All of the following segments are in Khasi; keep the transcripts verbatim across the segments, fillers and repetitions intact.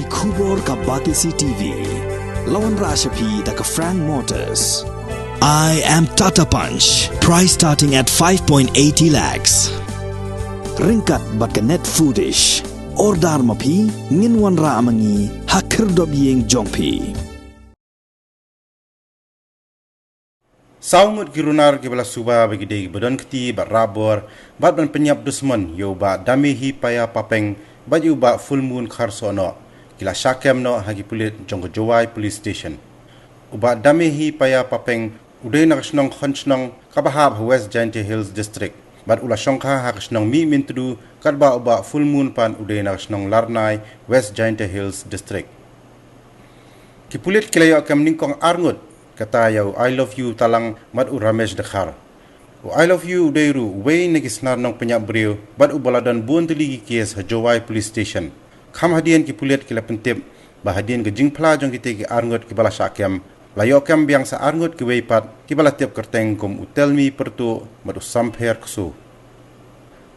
Khubor ka Batesi T V. La wanrah sha phi da ka Frank Motors. I am Tata Punch. Price starting at five point eighty lakhs. Ryngkat bad ka Net Foodish. Order ma phi, ngin wanrah ma ngi ha khyrdop ïing jong phi. Saw ngut ki runar kiba la suba ba ki dei kiba don kti bad rabor bad ban pynïap dusmon ïa u Bah Damehi Paya Papeng bad ïa u Bah Fullmoon Kharsohnoh ki la shah kem noh ha ki pulit jong ka Jowai Police Station. U Bah Damehi Paya Papeng u dei na ka shnong Khongshnong kaba hap ha West Jaintia Hills District bad u la shongkha ha ka shnong Mihmyntdu, katba u Bah Fullmoon pat u dei na ka shnong Larnai, West Jaintia Hills District. Ki pulit ki la ïoh kem nyngkong ar ngut, kata ïa u I Love You Talang bad u Ramesh Dkhar. U I Love You u dei ruh uwei na ki snar nongpynïap briew bad uba la don bun tylli ki kes ha Jowai Police Station. Kham hadien ki pulit ki la pyntip ba hadien ka jingphla jong kitei ki ar ngut kiba la shah kem, la ïoh kem biang sa ar ngut kiwei pat kiba la tip kyrteng kum u Telmi Pyrtuh bad u Sampher Ksu.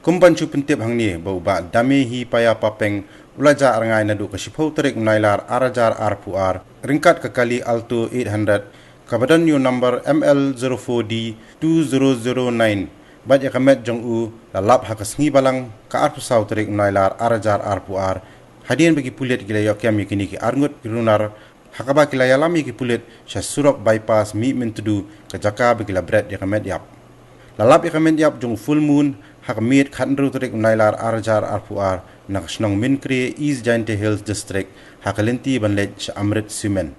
Kum ban shu pyntip hangne ba u Bah Damehi Paya Papeng u la jah rngai naduh ka shiphew tarik u Nailar ar hajar arphew ar ryngkat ka kali Alto eight hundred kaba don ïa u number M L zero four D two zero zero nine, bad ïa ka met jong u la lap ha ka sngi Balang ka arphew saw tarik u Nailar ar hajar arphew ar, hadien ba ki pulit ki la ïoh kem ïa kine ki ar ngut ki runar, ha kaba ki la ïalam ïa ki pulit sha surok bypass Mihmyntdu, ka jaka ba ki la bret ïa ka met ïap. La lap ïa ka met ïap jong u Fullmoon ha ka miet khathynriew tarik u Nailar ar hajar arphew ar na ka shnong Mynkre, East Jaintia Hills District, ha ka lynti ban leit sha Amrit Cement.